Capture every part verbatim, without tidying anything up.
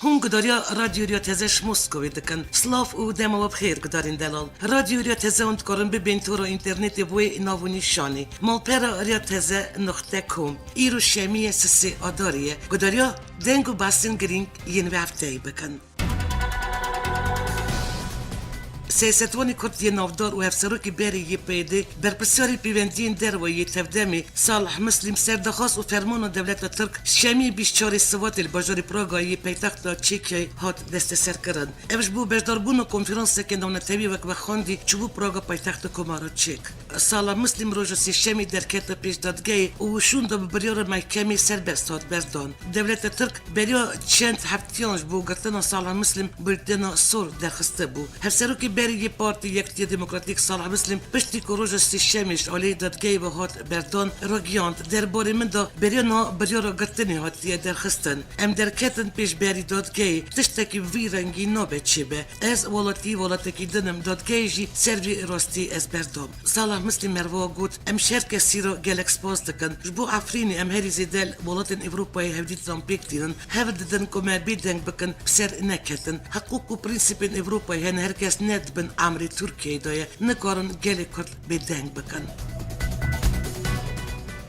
Hûn gudariya Radyo Riya Teze ji Moskowê dikin. Silav û dema we bi xêr gudarên delal. Radyo Riya Teze hûn dikarin bibên tora înternetê bi wê nav û nîşanê: malpera riya teze nuqte com. Îro şemiyê sisê Adarê ye. Gudariya deng û behsên girîng yên vê hefteyê bikin. Siyasetvanê Kurd yê navdar û hevserokê berê yê P Y D, berpirsiyarê pêwendiyên derve yê Tevdemê Salih Muslim ser daxwaz û fermana dewleta Tirk şemiyê bîst çarê Sivatê li bajarê Praga yê paytexta Çêkyayê hat desteserkirin. Ev ji bo beşdarbûna konferanseke navnetewî wek vexwendî çûbû Praga paytexta Komara Çêk. Salih Muslim roja sêşemê derkete pêş dadgehê û şûnda bi biryara mehkemê serbest hat berdan. Dewleta Tirk beriya çend heftiyan ji bo girtina Salih Muslim bultena sor derxistibû. Hevserokê berê yê Partî Yekitiya Demokratîk Salih Muslim piştî ku roja sêşemê ji alî dadgehê ve hat berdan, ragihand: Derbarê min de beriya niha biryara girtinê hatiye derxistin. Em derketin pêş berî dadgehê, tiştekî bi vî rengî nabe çêbe. Ez welatî welatekî din im, dadgehê jî ser vî rastî ez berdam. Salih Muslim herwiha got: Em ji her kesî re gelek spas dikin. Ji bo Efrînê em herî zêde li welatên Ewropayê hevdîtinan pêk tînin. Hewl didin ku me bêdeng bikin, bi ser neketin. Hiqûq û prensîpên Ewropayê hene, her kes ne di bin emrê Tirkiyeyê de ye. Nikarin gelê Kurd bêdeng bikin.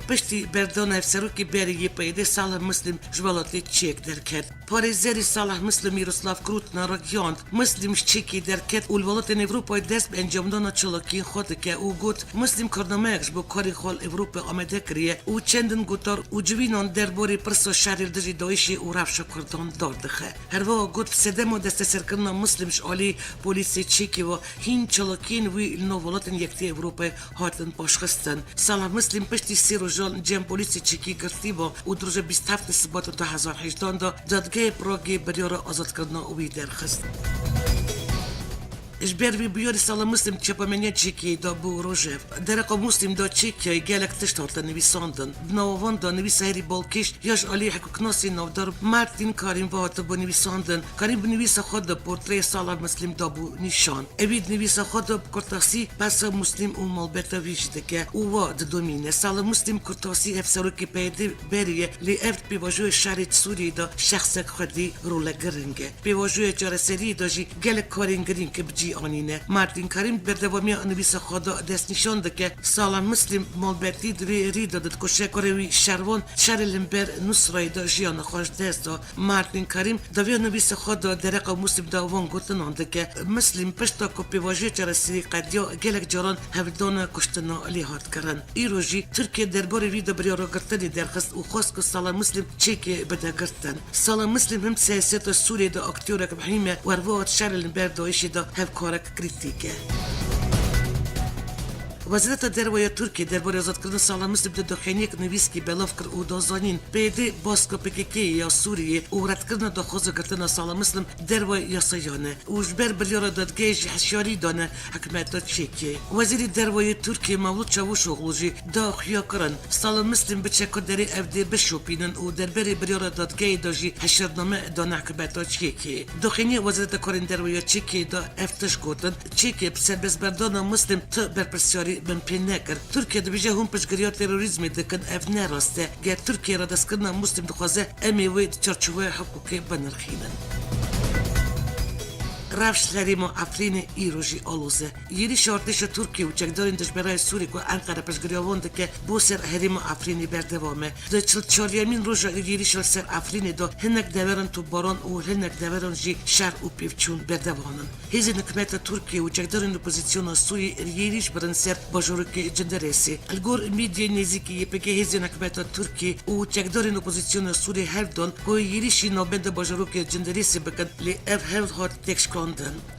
Piştî berdana hevserokê berê yê P Y D Salih Muslim ji welatê Çêk derket. Parêzerê Salih Muslim Miroslav Krûtna ragihand: Muslim ji Çêkê derket û li welatên Ewropayê dest bi encamdana çalakiyên xwe dike û got: Muslim karnameyek ji bo karê xwe li Ewropê amade kiriye û çendin gotar û civînan derbarê pirsa şerê li dijî DAIŞê û rewşa Kurdan dardixe. Herwiha got: Bi sedema desteserkirina Muslim ji alî polîsê Çêkê ve hîn çalakiyên wî li nav welatên Yekitî Ewropayê hatin paşxistin. Salih Muslim piştî sê rojan cem polîsê Çêkî girtî bû û di roja bîst heft Sibata du hezar hejdan de dadgehê Pragê biryara azadkirina wî derxist. Ji ber vî bûyerî Salih Muslim çapemeniya Çêkiyê de bû rojev. Dereqa Muslim de Çêkiyayê gelek tişt hate nivîsandin. Di nava van de nivîsa herî balkêş ya ji alî hiqûqnasên navdar Martin Karim ve hatibû nivîsandin. Karîm bi nivîsa xwe de portreya Salih Muslim dabû nîşan. Ewî di nivîsa xwe de bi kurtasî behsa Muslim û malbeta wî jî dike û wa didomîne: Salih Muslim kurtasî hevserokê P Y D berê ye, lê ev di pêvajoya şerê di Sûriyeyê de şexsek xwedî role giring e. Pêvajoya çareseriyê de jî gelek karên girîng bi cî anîne. Martin Karîm di berdewamiya nivîsa xwe de destnîşan dike: Salih Muslim malbetî di vê rî de didikoşe, kurê wî Şervan şerê li hember Nusrayê de jiyana xwe ji dest da. Martin Karîm di vê nivîsa xwe de dereqa Muslim de van gotinan dike: Muslim pişta ku pêvajoya çareserî qediya, gelek caran hevdana kuştina lê hat kirin. Îro jî Tirkiye derbarê vî de biryara girtinê derxist û xwest ku Salih Muslim Çêkê bide girtin. Salih Muslim him siyaseta Sûriyê de aktörek muhîm e û herwiha di şerê li hember DAIŞê de hevkarek krîtîk e. Wezareta Derve ya Tirkiyê derbarê azadkirina Salih Muslim de daxuyaniyek nivîskî belav kir û da zanîn: P Y D baska P K K ya Sûriyê û redkirina daxwaza girtina Salih Muslim derve yasayan e û ji ber biryara dadgehê jî hişyarî dane hikûmeta Çêkiyê. Wezîrê Derve yê Tirkiyê Mevlût Çavuşoglu jî da xuya kirin Salih Muslim biçe ku derê ev dê bişopînin û derbarê biryara dadgehê de jî hişyarname dane hikûmeta Çêkiyê. Daxuyaniya Wezareta Karên Derve ya Çêkiyê de ev tişt gotin: Çêkê bi serbestberdana Muslim ti berpirsiyarî min pê nekir. Tirkiye dibêje hûn piştgiriya terorîzmê dikin, ev ne rast e. Ger Tirkiye radestkirina Muslim dixwaze, em ê wê di çarçoveya hiqûqê binirxînin. Rewş li herêma Efrînê îro jî aloz e. Yêrîşa artêşa Tirkiyê û çekdarên dijberayê Sûrî ku Enqere piştgiriya wan dike bo ser herêma Efrînê berdewam e. Di çil çaryemîn roja êrîşa li ser Efrînê de hinek deveran topbaran û hinek deveran jî şer û pevçûn berdewam in. Hêzên hikûmeta Tirkiyê û çekdarên opozisyona Sûrî yêrîş birin ser bajarokê Cindirêsê. Li gor medyayê nêzîkî Y P G, hêzên hikûmeta Tirkiyê û çekdarên opozisyona Sûrî hewl dan ku yêrîşî navbenda bajarokê Cindirêsê bikin, lê ev hewl hat têkşikandin.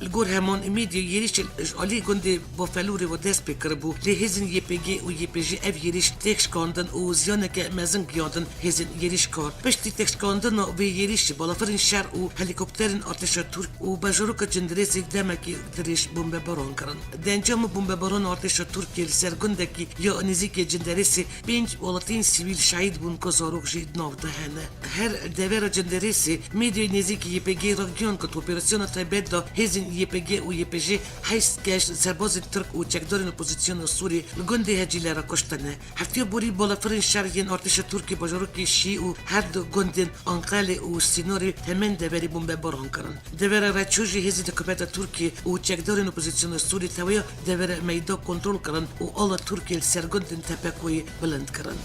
Li gor heman medyayê, yêrîşê ji alî gundê Bafelûrê ve dest pê kiribû, lê hêzên Y P G û Y P G ev yêrîş têkşikandin û ziyaneke mezin giyandin hêzên yêrîşkar. Piştî têkşikandina vê yêrîşê, balafirên şer û helîkopterên artêşa Tirk û bajaroka Cindirêsê demekî dirêj bombebaran kirin. Di encama bombebarana artêşa Tirkiyê li ser gundekî ya nêzîkê Cindirêsê pênc welatiyên sivîl şehîd bûn ku zarok jî di nav de hene. Her devera Cindirêsê, medyayê nêzîkî Y P G ragihand ku di operasyona taybet da hêzên Y P G û Y P J heyşt kes serbazên Tirk û çekdarên opozisyona Sûrî li gundê Hecîle re kuştine. Heftiya borî balafirên şer yên artêşa Tirkiyê bajarokê Şî û her du gundên Anqelê û Sînorê Temen deverê bombebaran kirin. Devera Reço jî hêzên hikûmeta Tirkiyê û çekdarên opozisyona Sûrî tewiya devera Meyda kontrol kirin û ala Tirkiyê li ser gundên Tepekoyê bilind kirin.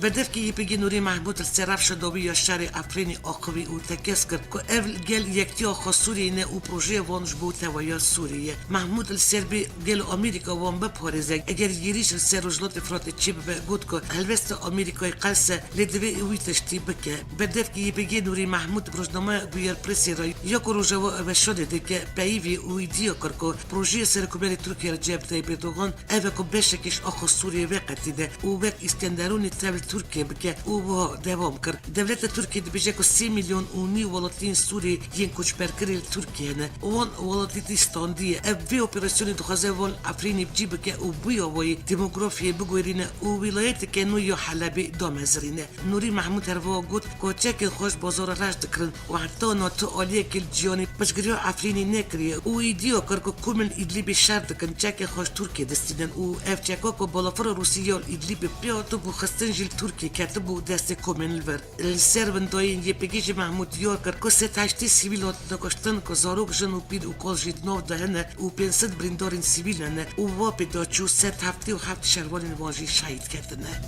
Berdevkê Y P G Nûrî Mehmûd li ser rewşa dawî ya şerê Efrînê axivî û tekez kir ku ev gel yektiya xwe Sûriyê ne û projeya wan ji bo teweya Sûriyê ye. Mehmûd li ser bê gelo Amerîka wan biparêze, eger êrîş li ser Rojhilatê Firatê çêbibe, got ku helwesta Amerîkayê qels e, lê divê wî tiştî bike. Berdevkê Y P G Nûrî Mehmûd bi rojnameya Bûyer Presê re ya ku Rojava Weşanê dike peyivî û îdiya kir ku projeyê Serokkomarê Tirkiyê Recep Tayyip Erdogan ev e ku beşekî ji axa Sûriyê veqetîne û wek Îskenderûnê tev li Tirkiyê bike û wiha dewam kir: Dewleta Tirkiyê dibêje ku sê milyon û nî welatiyên Sûriyê yên koçberkirî li Tirkiyê hene. Wan welatîtî standiye. Ev vê operasyonê dixwaze wan li Efrînê bi cî bike û bi wî awayî demografiyê biguherîne û wîlayeteke nû ya Helebê damezirîne. Nûrî Mehmûd herwiha got ku çekên xwe ji bazara reş dikirin û heta niha tu aliyekê li cîhanê piştgiriya Efrînê nekiriye û îdiya kir ku komên Îdlîbê şer dikin çekên xwe ji Tirkiyê distînin û ev çeka ku balafira Rûsî ya li Îdlîbê pê hatibû xistin jî li Tirkiyê ketibû destê komên li vir. Li ser windayên Y P G jî Mehmûd diyar kir ku sed heştê sivîl hatine kuştin ku zarok, jin û pîr û kal jî di nav de hene û pênc sed birîndarên sivîl hene û wa pê de çû sed heftê û heft şervanên wan jî şehîd ketine.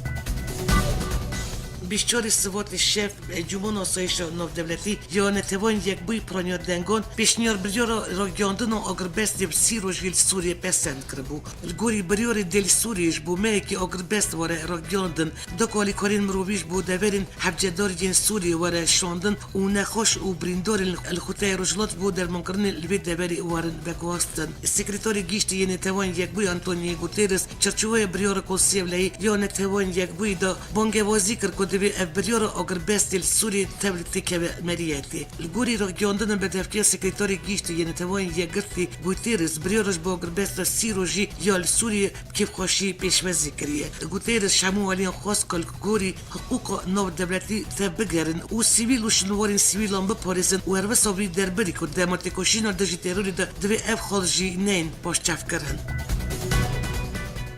Bîst çarê Sibatê şev Encûmena Asayişa Navdewletî ya Neteweyên Yekbûyî piraniya dengan pêşniyar biryara ragihiyandina agirbestê bi sî rojî li Sûriyê pesend kiribû. Li gorî biryarê dê li Sûriyê ji bo mehekî agirbest were ragihiyandin, da ku alîkarên mirovî ji bo deverên hevcedar yên Sûriyê were şandin û nexweş û birîndarên li Xuteyê Rojhilat ji bo dermankirinê li vê deverê werin veguhastin. Sekreterê Giştî yê Neteweyên Yekbûyî Antonio Guterres çarçoveya biryara Konseyê Ewlehî ya Neteweyên Yekbûyî de bangewazî kir ku divê ev biryara agirbestê li Sûriyê tev li têkeve meriyetê. Li gorî ragihiyandina berdevkiya Sekreterê Giştî yê Neteweyên Yekgirtî Guterres, biryara ji bo agirbesta sî rojî ya li Sûriyê bi kêfxweşî pêşwazî kiriye. Guterres ji hemû aliyan xwest ku li gorî hiqûqa navdewletî tev bigerin û sivîl û şinwarên sivîlan biparêzin û herwisa vî derbirî ku di dema têkoşîna dijî terorê de divê ev xal jî neyên paşçavkirin.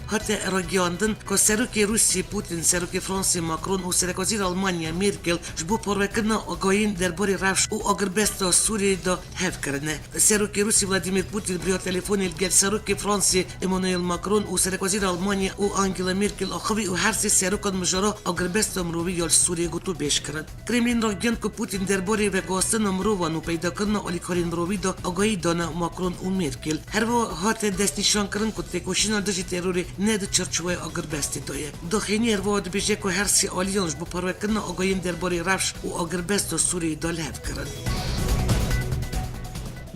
Hate ragihiyandin ku Serokê Rûsiyê Putin, Serokê Fransê Macron û Serekwezîr Almanya Merkel ji bo parvekirina agahiyên derbarê rewş û agirbesta Sûriyeyê de hev kirine. Serokê Rûsî Vladimir Putin bi riya telefonê li gel Serokê Fransê Emmanuel Macron û Serekwezîra Almanya û Angela Merkel axivî û her sê serokan mijara agirbesta mirovî ya li Sûriyê gotûbêj kirin. Kremlîn ragihand ku Putin derbarê veguhastina mirovan û peydakirina alîkarên mirovî de agahî dane Macron û Merkel. Herwiha hate destnîşankirin ku têkoşîna dijî terorê ne di çarçoveya agirbestê de ye. Daxuyanî herwiha dibêje ku her sê aliyan ji bo parvekirina agahiyên derbarê rewş û agirbesta Sûriyeyê de li hev kirin.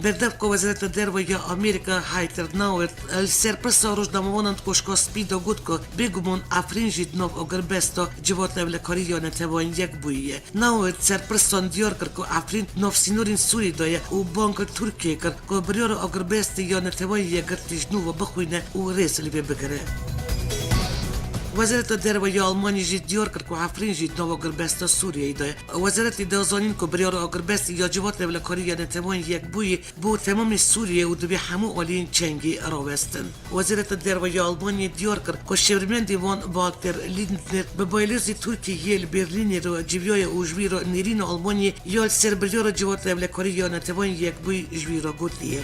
Berdevka Wezareta Derve ya Amerîka Heather Nauert li ser pirsa rojnamevanan di Koşka Spî de got ku bêguman Efrîn jî di nav agirbesta Civata Ewlekarî ya Neteweyên Yekbûyî ye. Nauert ser pirsan diyar kir ku Efrîn di nav sînorên Sûrî de ye û bang li Tirkiyê kir ku biryara agirbestê ya Neteweyên Yekgirtî ji nû ve bixwîne û rêz li vê bigire. Wezareta Derve ya Almanyê jî diyar kir ku Efrîn jî di nav agirbesta Sûriyeyê de ye. Wezaretê da zanîn ku biryara agirbestê ya Civata Ewlekarî ya Neteweyên Yekbûyî bo temamê Sûriyê û divê hemû aliyên çengê rawestin. Wezareta Derve ya Almanyê diyar kir ku şêwirmendê wan Walter Lindner bi baylozê Tirkiyê yê li Berlînê re civiyaye û ji wî re nêrîna Almanyê ya li ser biryara Civata Ewlekarî ya Neteweyên Yekbûyî ji wî re gotiye.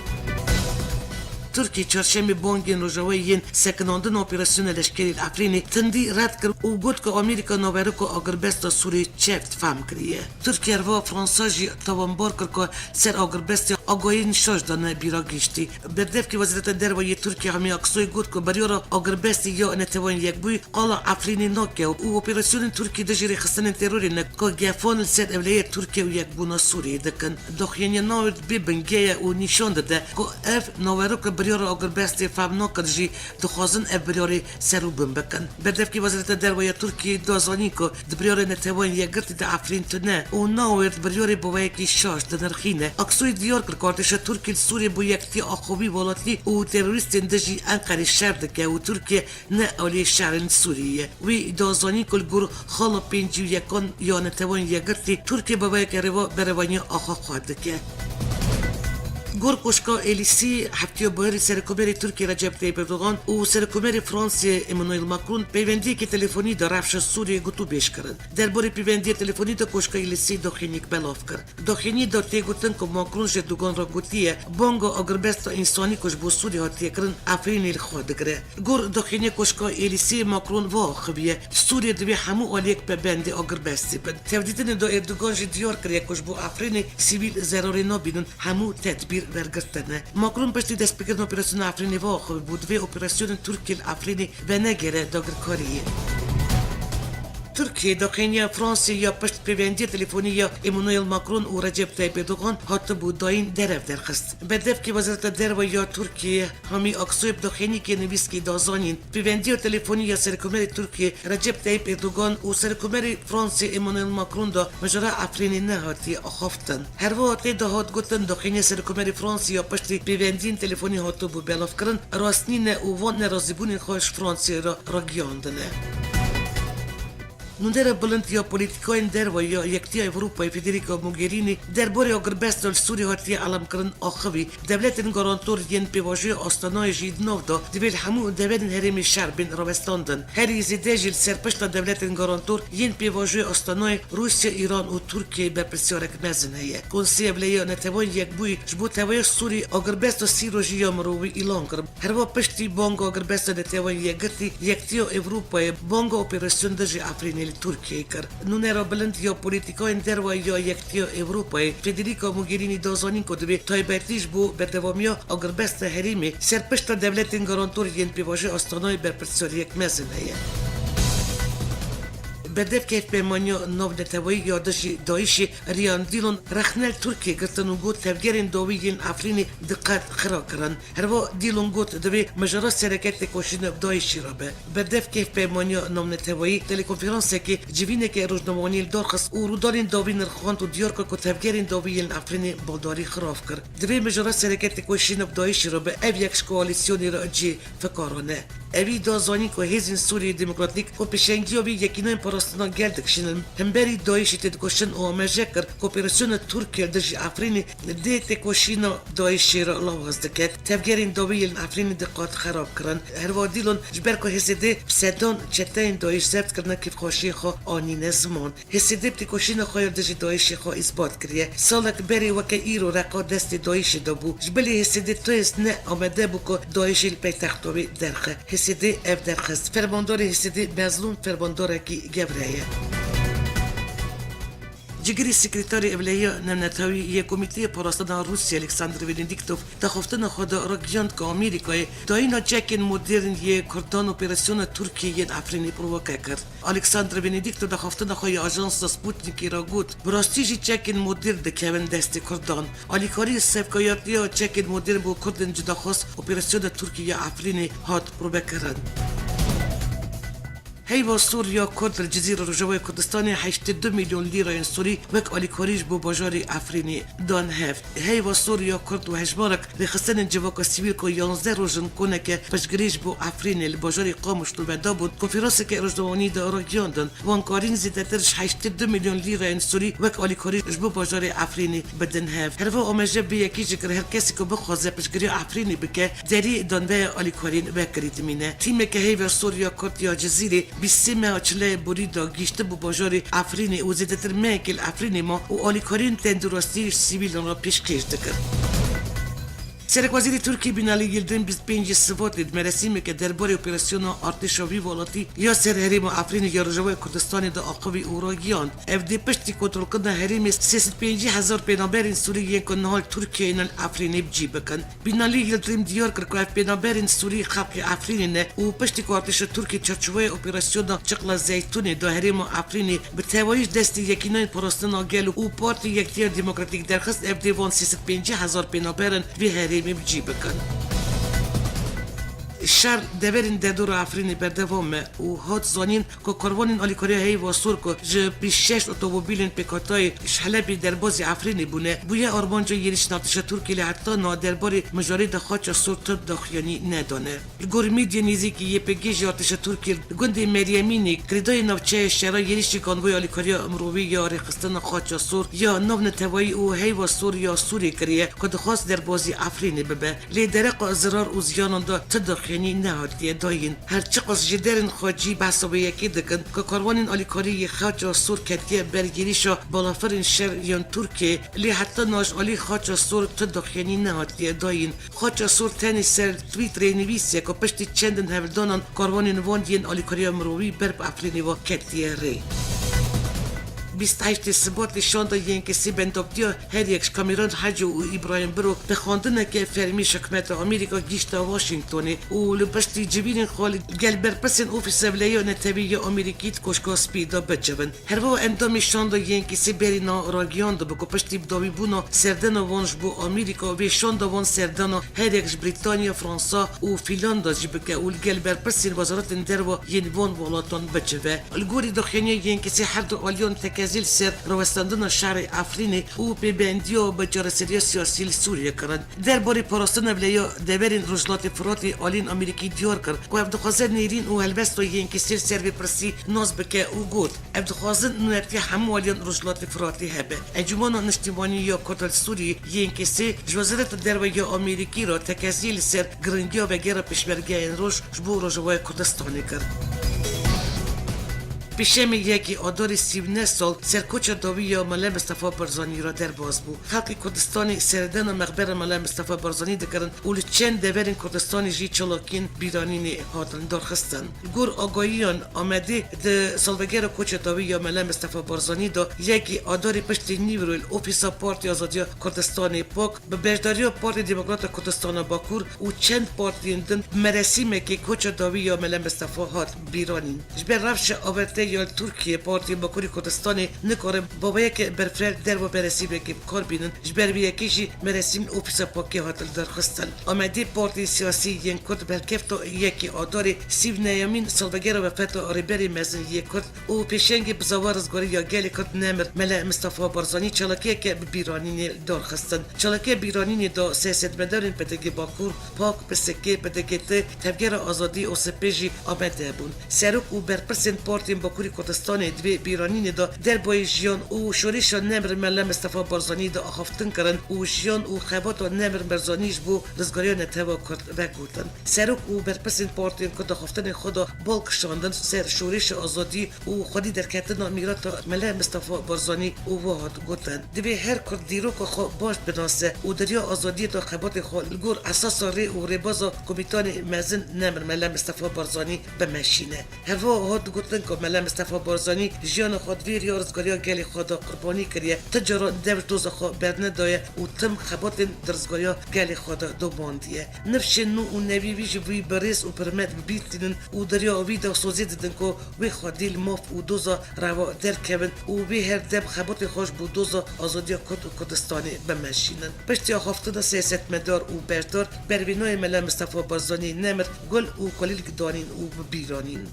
Tirkiyê çarşemê bangên rojavayî yên sekinandina operasyona leşkerî li Efrînê tundî red kir û got ku Amerîka naveroka agirbesta Sûriyê çewt fehm kiriye. Tirkiye herwiha Fransa jî tawanbar kir ku ser agirbestê agahiyên şaş dane bîra giştî. Berdevkê Wezareta Derve yê Tirkiye Hami Aksoy got ku biryara agirbestê ya Neteweyên Yekbûyî qala Efrînê nake û operasyonên Tirkiyê dijî rêxistinên terorê ne ku gefan li ser ewlehiya Tirkiye û yekbûna Sûriyê dikin. Daxuyaniya Nauert bê binge ye û nîşan dide ku ev naveroka biryara agirbestê fehm nakin jî dixwazin ev biryarê ser û bin bikin. Berdevkê Wezareta Derve ya Tirkiyê da zanîn ku di biryara Neteweyên Yekgirtî de Efrîn tune û Nauert biryarê bi weyekî şaş dinirxîne. Aksoy diyar kir ku artêşa Tirkî li Sûriyê bo yektiya axavî welatî û terorîstên dijî Enqerê şer dike û Tirkiye ne aliyê şerên Sûriyê ye. Wî da zanîn ku li gor xala pêncî û yekan ya Neteweyên Yekgirtî Tirkiye bi vê yekê re berevaniya axa xwe dike. Gor Koşka Êlîsî, heftiya Baharî Serekomerê Tirkiyê Recep Tayyip Erdogan û Serekomerê Fransayê Emmanuel Macron peywendiyeke telefonî de rewşa Sûriyê gotûbêj kirin. Derbarê peyvendiya telefonî de Koşka Êlîsî daxuyaniyek belav kir. Daxuyaniyê de tê gotin ku Macron ji Erdogan re gotiye, banga agirbesta însanî ku ji bo Sûriyê hatiye kirin, Efrînê li xwe digire. Gor daxuyaniya Koşka Êlîsî, Macron va axiviye, Sûriyê divê hemû aliyek pêbendê agirbestê bin. Tevdîtinê de Erdogan jî diyar kiriye ku ji bo Efrînê sivîl zerarê nabînin, hemû tedbîr wergirtine. Macron piştî destpêkirina operasyona Efrînê va axivibû, divê operasyonên Tirkiyê li Efrînê venegere dagirkariyê. Tirkiyê daxuyaniya Fransê ya pişt pêvendiya telefonî ya Emmanuel Macron û Recep Tayyip Erdogan hatibû dayîn derev derxist. Berdevkê Wezareta Derve ya Tirkiyê Hamî Aksoy bi daxuyaniyekê nivîskî da zanîn, pêvendiya telefonî ya Serekomerê Tirkiyê Recep Tayyip Erdogan û Serekomerê Fransê Emmanuel Macron de mijara Efrînê nehatiye axaftin. Herwiha tê de hat gotin, daxuyaniya Serekomerê Fransê ya piştî pêvendiyên telefonî hatibû belavkirin, rast nîne û van nerazîbûnên xwe ji Fransê re ragihiyandine. Nûnera bilind ya polîtîkayên derve ya Yekîtiya Ewropayê Federica Mogherini derbarê agirbesta li Sûriyê hatiye elamkirin axivî, dewletên garantor yên pêvajoya Astanayê jî di nav de divê li hemû deverên herêmê şer bên rawestandin. Herî zêde jî li ser pişta dewletên garantor yên pêvajoya Astanayê Rûsya, Îran û Tirkiyeyê berpirsyarek mezin heye. Konseya Ewlehiya Neteweyên Yekbûyî ji bo teveya Sûrî agirbesta sî rojî ya mirovî îlan kir. Herwiha piştî banga agirbesta Neteweyên Yekgirtî, Yekîtiya Ewropayê banga operasyon dijî Efrînê li Tirkiyeyê kir. Nûnera bilind ya polîtîkayên derve ya Yekîtiya Ewropayê Federica Mogherini da zanîn ku divê taybetî ji bo berdewamiya agirbesta herêmê ser pişta dewletên garantor yên pêvajoya Astanayê berpirsyariyek mezin heye. Berdevkê Hevpeymaniya Navneteweyî ya dijî DAIŞê Rian Dîlon rexne li Tirkiyê girtin û got, tevgerên dawî yên Efrînê diqet xira kirin. Herwiha Dîlon got, divê mijara sereke têkoşîna bi DAIŞê re be. Berdevkê Hevpeymaniya Navneteweyî telekonferansekê civîneke rojnamevaniyê li dar xist û rûdalên dawî nirxand û diyar kir ku tevgerên dawî yên li Efrînê baldarî xirav kir. Divê mijara sereke têkoşîna bi DAIŞê re be, ev yek ji koalîsyonê re cihê fikaran e. Ewî da zanîn ku hêzên Sûriyeyê Demokratîk ku pêşengiya vê Yekînayên Parastina Gel dikişînin, hemberî DAIŞê têdikoşin û amaje kir ku operasyona Tirkiye li dijî Efrînê dê têkoşîna DAIŞê re lawaz dike. Tevgerên dawî yên Efrînê diqet xerab kirin. Herwiha Dîlon ji ber ku H S D bi sedan çeteyên DAIŞ zebt kirine, kêfxweşiyê xwe anîne ziman. H S D bi têkoşîna xwe ya dijî DAIŞê xwe îsbat kiriye. Salek berê weke îro Reqa destê DAIŞê de bû. Ji bilî H S D tu hêz ne amade bû ku DAIŞê li paytexta wê derxe. H S D ev derxist. Fermandarê H S D Mezlûm fermandarekî gewre ye. Cigirê Sekreterê Ewlehiya Navnetewî yê Komîteya Parastina Rûsya Alexander Venediktov daxaftina xwe de ragihand ku Amerîkayê dayîna çekên modern yê Kurdan operasyona Tirkiyê yên Efrînê provoke kir. Alexander Venediktov daxaftina xwe ya ajansa Sputnikê re got, bi rastî jî çekên modern dikevin destê Kurdan. Alîkarî û sevkeyatiya çekên modern bo Kurdên cudaxwaz operasyona Tirkiyê ya Efrînê hat provekirin. Heyva Sûr ya Kurd li Cizîrê Rojavayê Kurdistanê heştê du milyon lîreyên Sûrî wek alîkarî ji bo bajarê Efrînê dan hev. Heyva Sûr ya Kurd û hejmarek rêxistinên civaka sivîl ku yanzdeh roj in koneke piştgirî ji bo Efrînê li bajarê Qamişlo vedabûn, konferanseke rojnamevanî de ragihiyandin, wan karîn zêdetir ji heştê du milyon lîreyên Sûrî wek alîkarî ji bo bajarê Efrînê bidin hev. Herva amaje bê yekî jî kir, her kesê ku bixwaze piştgiriya Efrînê bike, derî danveya alîkariyên vekirî dimîne. Tîmeke Heyva Sûr ya Kurd ya Cizîrê bîst sê meha çileyê borî de gihîştibû bajarê Efrînê û zêdetir mehekê li Efrînê ma û alîkariyên tenduristî ji sivîlan re pêşkêş dikir. Serekwezîrê Tirkiyê Binalî Yildirim bîst pêncî Sibatê di merasîmeke derbarê operasyona artêşa vî welatî ya ser herêma Efrînê ya Rojavayê Kurdistanê de axivî û ragihand. Ev dê piştî kontrolkirina herêmê sê sed pêncî hezar pênaberên Sûrî yên ku niha li Tirkiyeyê ne li Efrînê bi cî bikin. Binalî Yildirim diyar kir ku ev pênaberên Sûrî xelkê Efrînê ne û piştî ku artêşa Tirkiyê çarçoveya operasyona Çiqla Zeytûnê da herêma Efrînê bi tevayî ji destê Yekînayên Parastina Gel û Partî Yekîtiya Demokratîk derxist, ev dê van sê sed pêncî hezar pênaberin vê herêmê bi cî bikin. Şer deverên derdora Efrînê berdewam e û hat zanîn ku karwanên alîkariya heyva sor ku ji bîst şeş otomobîlên pêkhatayê ji Helebê derbazî Efrînê bûne, bûye armanca êrîşên artêşa Tirkiyê, lê heta niha derbarê mijarê de xaça sor tu daxuyanî nedane. Li gor medya nêzîkî Y P G ji artêşa Tirkiyê li gundê Meryemînê, girêdayê navçeya şera, êrîşî konvoya alîkariya mirovî ya rêxistina xaça sor ya navneteweyî û heyva sor ya Sûrê kiriye ku dixwest derbazî Efrînê bibe. Lê dereqa zirar û ziyanan de ti daxuyanî nehatiye dayîn. Her çiqas jêderên xwecî behsa vê yekê dikin ku karwanên alîkarî yê xaça sor ketiye ber êrîşa balafirên şer yên Tirkiyê, lê heta niha ji alî xaça sor ti daxuyanî nehatiye dayîn. Xaça sor tenê ser Twitterê nivîsiye ku piştî çendin hevdanan karwanên van yên alîkariya mirovî ber bi Efrînê ve ketiye rê. Bîst heştê Sibatê şanda Yênkesê bendavdiya her yek ji Kameran Hecî û Îbrahîm Biro bi xwendineke fermî ji hikûmeta Amerîka gihişte Washingtonê û li piştî civînên xwe li gel berpirsên Ofîsa Vîlaya Netewî ya Amerîkî di Koşka Spî de bicivin. Herwiha endamê şanda Yênkesê berî niha ragihandibe ku piştî bidawîbûna serdana wan ji bo Amerîka, vê şanda wan serdana her yek ji Brîtanya, Fransa û Fîlanda jî bike û li gel berpirsên wezaretên derve yên van welatan bicive. Li gorî daxuyaniya Yênkesê her du aliyan tekezî li ser rawestandina şerê Efrînê û pêbendiya bi çareseriya siyasî li Sûriyê kirin. Derbarê parastina vîlaya deverên Rojhilatê Firatê aliyên Amerîkî diyar kir ku ev dixwaze nêrîn û helwesta Yênkesê li ser vê pirsî nas bike û got, Ev dixwazin nûnertiya hemû aliyên Rojhilatê Firatê hebe. Encûmena Niştimanî ya Kurd li Sûriyê, Yênkesê, ji Wezareta Derve ya Amerîkî re tekezî li ser giringiya vegera pêşmergeyên roj ji bo Rojavaya Kurdistanê kir. Pêşemê yekê Adarê sî û neh sal serkoça dawî ya Mele Mistefa Barzanî re derbas bû. Xelkê Kurdistanê serdana mexbera Mele Mistefa Barzanî dikirin û li çend deverên Kurdistanê jî çalakiyên bîranînê hatin darxistin. Li gor agahiyan Amedê, di salvegera koça dawî ya Mele Mistefa Barzanî de yekê Adarê piştî nîvro li ofîsa Partiya Azadiya Kurdistanê, pak, bi beşdariya Partiya Demokrata Kurdistana Bakur û çend partiyên din bi merasîmekê koça dawî ya Mele Mistefa hat bîranîn. Ji ber rewşa averte ya li Tirkiyê, partiyên Bakurê Kurdistanê nikarin bavayeke berfireh derva merasîmekê bi kar bînin, ji ber vê yekê jî merasîm li ofîsa pakê hat lidarxistin. Amedê partiyên siyasî yên Kurd bi helkefta yekê Adarê, sî û nehemîn salvegera wefata Rêberê Mezin yê Kurd û pêşengê bizava rizgarî ya gelê Kurd Nemir Mele Mistefa Barzanî çalakiyeke bi bîranînê lidarxistin. Çalakiya bîranînê de siyasetmedarên P D K Bakur, pak, P S K, P D K T, Tevgera Azadî, O S P jî amade bûn. Serok û berpirsên partiyên Bakurê Kurdistanê di vê bîranînê de derbarê jiyan û şorişa Nemir Mele Mistefa Barzanî de axaftin kirin û jiyan û xebata Nemir Barzanî ji bo rizgariya netewa Kurd vegotin. Serok û berpirsên partiyên ku di axaftinên xwe de bal kişandin ser şorişa azadî û xwedî derketina mîrata Mele Mistefa Barzanî û wiha hat gotin, Divê her Kurd dîroka xwe baş binase û di riya azadiyê de xebatê xwe li gor esasa rê û rêbaza Komîtanê Mezin Nemir Mele Mistefa Barzanî bimeşîne. Herwiha hat gotin ku Mele Mistefa Barzanî jiyana xwe di vê riya rizgariya gelê xwe de qurbanî kiriye, ti caran dev ji doza xwe bernedaye û tim xebatên di rizgariya gelê xwe de domandiye. Nifşên nû û nevî wî jî wî bi rêz û bi hurmet bi bîr tînin û di riya wî de sozê didin ku wê xwedî li maf û doza reva derkevin û wê her dem xebatê xwe ji bo doza azadiya Kurd û Kurdistanê bimeşînin. Piştî axaftina siyasetmedar û beşdar, bervênayê Mele Mistefa Barzanî Nemir gul û kulîlk danîn û bi bîr anîn.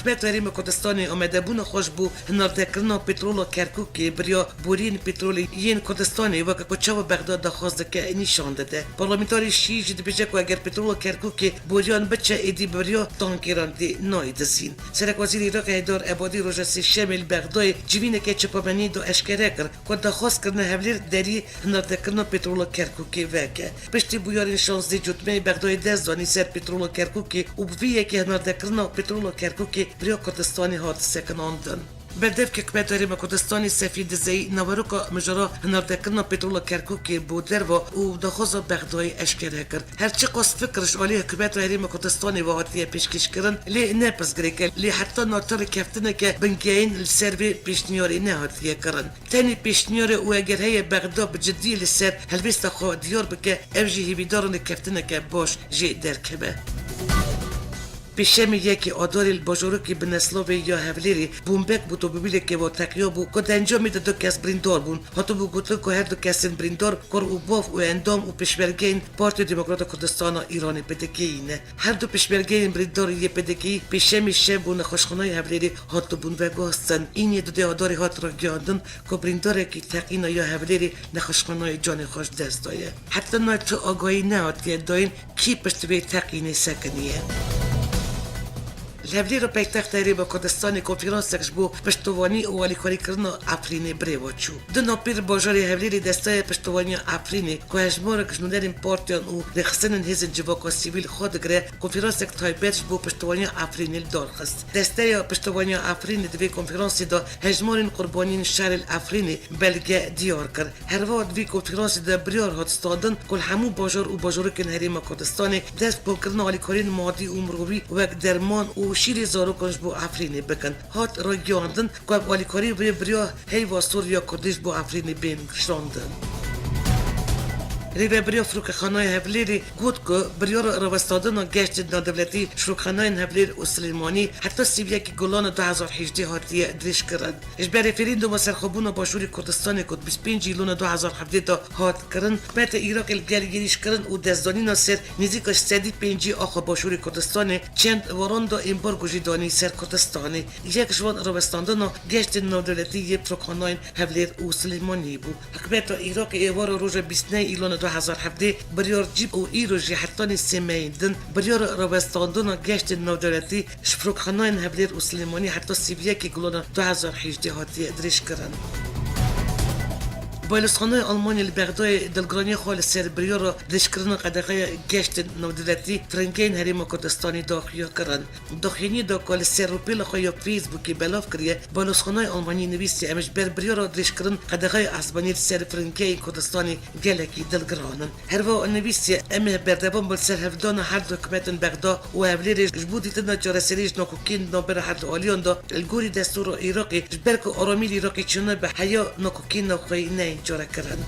Hikûmeta Herêma Kurdistanê amadebûna xwe ji bo hinardekirina petrola Kerkûkê bi riya boriyên petrolê yên Kurdistanê weke ku çawa Bexda daxwaz dike nîşan dide. Parlamenterê Şî jî dibêje ku eger petrola Kerkûkê boriyan biçe, êdî bi riya tankêran tê nayê dizîn. Serekwezîrê Iraqê Heyder Ebadî roja Sêşemê li Bexdayê civîneke çapameniyê de eşkere kir ku daxwaz kirine Hevlêr derî hinardekirina petrola Kerkûkê veke. Piştî bûyerên şazdeh Cotmeyê Bexdayê dest danî ser petrola Kerkûkê û bi vî yekê hinardekirina petrola Kerkûkê bi riya Kurdistanê hat sekinandin. Berdevkê Hikûmeta Herêma Kurdistanê Sefî Dizeyî naveroka mijara hinardekirina petrola Kerkûkê bo derve û daxwaza Bexdayê eşkere kir. Her çiqas fikir ji alî Hikûmeta Herêma Kurdistanê ve hatiye pêşkêşkirin, lê ne pirsgirêk e, lê heta niha ti rêkeftineke bingehîn li ser vê pêşniyarê nehatiye kirin. Tenê pêşniyar e û eger heye Bexda bi cidî li ser helwêsta xwe diyar bike, ev jî hêvîdaran rêkeftineke baş jê derkeve. Pêşemê yekê Adarê li bajarokê Bineslavê ya Hewlêrê bombek bi otomobîlekê ve teqiyabû ku di encamê de du kes birîndar bûn. Hatibû gotin ku her du kesên birîndar kur û bav û endam û pêşmergeyên Partiya Demokrata Kurdistana Îranê P D K'yî ne. Her du pêşmergeyên birîndar yê P D K'yî pêşemê şev bo nexweşxanayê Hewlêrê hatibûn veguhastin. Îniyê dudê Adarê hat ragihandin ku birîndarekî teqîna ya Hewlêrê nexweşxanayê canê xwe ji dest daye. Heta niha tu agahî nehatiye dayîn kî pişt vê teqînê sekiniye. Li Hewlêra paytexta Herêma Kurdistanê konferansek ji bo piştvanî û alîkarîkirina Efrînê birêve çû. Di navpêr bajarê Hewlêrê desteya piştvanîya Efrînê ku hejmarek ji nûnerên partiyan û rêxistinên hêzên civaka sivîl xwe digire, konferansek taybet ji bo piştvanîya Efrînê li dar xist. Desteya piştvanîya Efrînê di vê konferansê de hejmarên qurbaniyên şerê li Efrînê belge diyar kir. Herwiha di vî konferansê de biryar hat standin ku li hemû bajar û bajarokên Herêma Kurdistanê dest bi kirdina alîkariyên madî û mirovî wek derman û şîrê zarokan ji bo Efrînê bikin. Hat ragihandin ku ev alîkarî vê biriya heyva sor ya Kurdî ji bo Efrînê bên kişandin. Rêvebiriya Firokexanayê Hewlêrê got ku biryara rawestandina geştên navdewletî ji firokexanayên Hewlêr û Silêmanî heta sî û yekê Gulana du hezar hejdeh hatiye dirêjkirin. Ji ber referandûma serxwebûna Başûrê Kurdistanê ku di bîst û pêncî Îlona du hezar hevdeh de hat kirin, hikûmeta Iraqê li gel êrîşkirin û destdanîna ser nêzîka ji sedî pêncî axa Başûrê Kurdistanê çend weran de embargo jî danî ser Kurdistanê. Yek ji wan rawestandina geştên navdewletî yê firokexanayên Hewlêr û Silêmaniyê bû. Hikûmeta Iraqê êvara roja bîst û neh Îlona du hezar hevdeh biryar cî û îro jî hetanî sê mehên din biryara rawestandina geştên navdewletî ji firokexanayên Hewlêr û Silêmanî heta sî û yekê Gulana du hezar hejdeh hatiye dirêjkirin. Baylozxanayê Almanyayê li Bexdayê dilgiraniya xwe li ser biryara dirêjkirina qedexeya geştên navdewletî firengeyên Herêma Kurdistanê daxuya kirin. Daxuyaniyê de ku li ser rûpêla xwe ya Facebookê belav kiriye, Baylozxanayê Almanyayê nivîsiye, em ji ber biryara dirêjkirin qedexeya esmanî li ser firengeyên Kurdistanê gelekî dilgiran in. Herwiha nivîsiye, em ê berdewam bin li ser hevdana her du hikûmetên Bexda û Hewlêrê ji bo dîtina çareseriyê ji nakokiyên di navbera her du aliyan de, li gorî destûra Iraqê, ji ber ku aramî li Iraqê çênabe, heya nakokiyên navxweyî neyên çarekirin.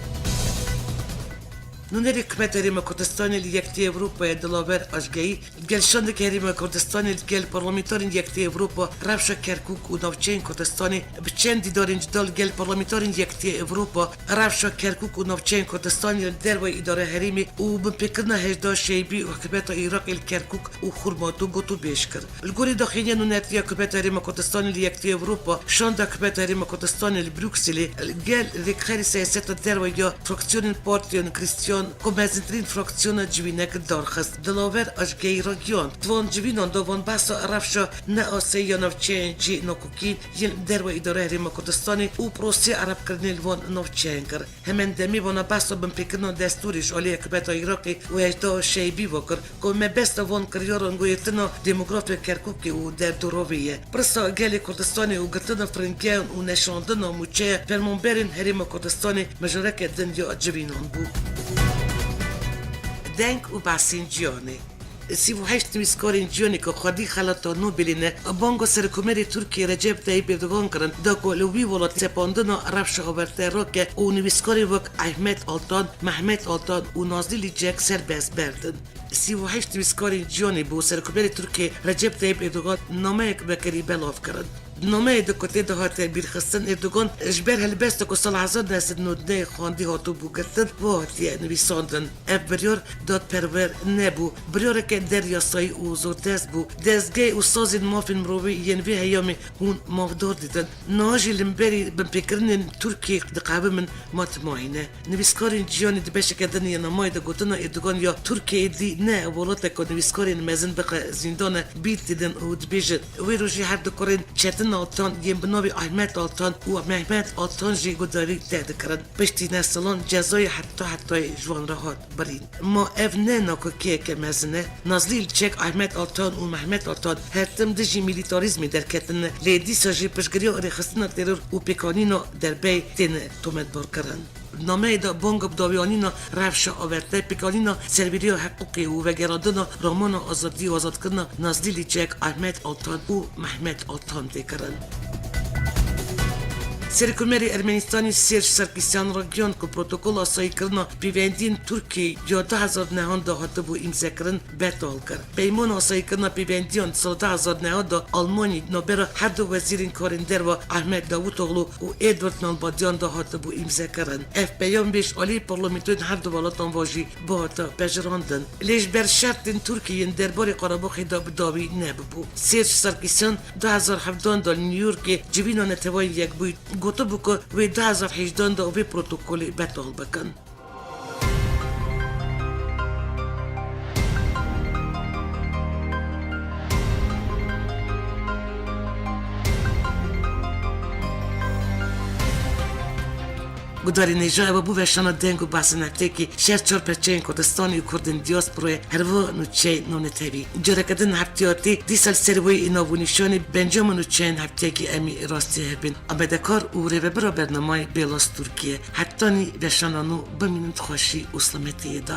Nûnerê Hikûmeta Herêma Kurdistanê li Yekitîya Ewropayê Dilaver Ajgeyî li gel şandeke Herêma Kurdistanê li gel parlamenterên Yekitîya Ewropa rewşa Kerkûk û navçeyên Kurdistanê bi çend dîdarên cuda li gel parlamenterên Yekitîya Ewropa rewşa Kerkûk û navçeyên Kurdistanê li derveyî îdara herêmê û binpêkirina hêzda Şeybî û hikûmeta Iraqê li Kerkûk û Xurmato gotûbêj kir. Li gorî daxuyaniya nûnertiya Hikûmeta Herêma Kurdistanê li Yekitîya Ewropa, şanda Hikûmeta Herêma Kurdistanê li Brukselê li gel rêkxerê siyaseta derve ya fraksiyonên partiyan Krîstiyan ku mezintirîn fraksiyona civînek darxist. Dilaver Ajgeyî ragihand, di van civînan de van behsa rewşa neasayî ya navçeyên cihê nakokî yên derve îdara Herêma Kurdistanê û proseyê erebkirinê li van navçeyan kir. Hemen demê vana behsa binpêkirina destûrê ji alî hikûmeta Iraqê û hêzda Şeybî ve kir ku mebesta van kiryaran goyirtina demografya Kerkûkê û derdorê ye. Pirsa gelê Kurdistanê û girtina firingeyan û neşandina mûçeya fermanberên Herêma Kurdistanê mijareke din ya civînan bû. Deng û behsên cîhanê. Sî û heşt nivîskarên cîhanê ku xwedî xelata Nobelê ne, banga Serokkomarê Tirkiyê Recep Tayyip Erdogan kirin, da ku li wî welat sepandina rewşa averte rake û nivîskarên wek Ahmet Altan, Mehmet Altan û Nazlî Licek serbest berdin. Sî û heşt nivîskarên cîhanê bo Serokkomarê Tirkiyê Recep Tayyip Erdogan nameyek vegerî belav kirin. Di nameyê de ku tê de hate bîrxistin, Erdogan ji ber helbesta ku sala hezar neh sed nod neh xwendî hatibû girtin, ve hatiye nivîsandin. Ev biryar dadperwer nebû. Biryareke deryasayî û zordest bû. Dezgeh û sazên mafên mirovî yên vê heyamê hûn mafdar didin. Niha jî li hemberî binpêkirinên Tirkiyê diqewimin, ma timayî ne. Nivîskarên cîhanê di beşeke din ya nameyê de gotina Erdogan ya Tirkiye êdî ne welatek ku nivîskarên mezin bixe zîndan e, bîr didin û dibêjin, wê rojê her du kurên Çetin Altan yên bi navê Ahmet Altan û Mehmet Altan jî guhdarî tê dikirin. Piştî neh salan cezayê heta hetayê ji wan re hat birîn. Ma ev ne nakokiyeke mezin e? Nazlî Licek, Ahmet Altan û Mehmet Altan her tim dijî milîtarîzmê derketine, lê dîsa jî piştgiriya rêxistina teror û pêkanîna derbeyê têne tometbarkirin. Di nameyê de banga bi dawiyanîna rewşa averte, pêkanîna serveriya hiqûqê û vegerandina ramana azadî û azadkirina Nazlî Licek, Ahmet Altan û Mehmet Altan tê kirin. Serokkomarê Ermenistanê Serj Sarkisyan ragihand ku protokola asayîkirina pêvendiyên Tirkiyeyê ya du hezar nehan de hatibû îmzekirin betal kir. Peymana asayîkirina pêvendiyan di sala du hezar nehan de Almanyayê navbera her du wezîrên karên derve Ahmet Davutoglu û Edward Nalbandyan de hatibû îmzekirin. Ev peyam bêj alî parlamentoyên her du welatan ve jî bihate pejirandin. Lê ji ber şertên Tirkiyeyê yên derbarê Qarabaxê de bi dawî nebibû. Serj Sarkisyan du hezar hevdan de li New Yorkê civîna Neteweyên Yekbûyî gotibû ku wê du hezar hejdan de vê protokolê betal bikin. Gudarên hêja, ev bû veşana deng û behsên heftekî şer çar perçeyên Kurdistanê û Kurdên diasporayê herva nûçeyên navnetewî. Careke din heftiyatî dîsa li ser wê yê nav û nîşanê bencamin nûçeyên heftekî em ê rastî hebin. Amadekar û rêvebira bernamayê Bêlas Tirkiye. Hetanî veşana nû bimînin di xweşî û silametiyê de.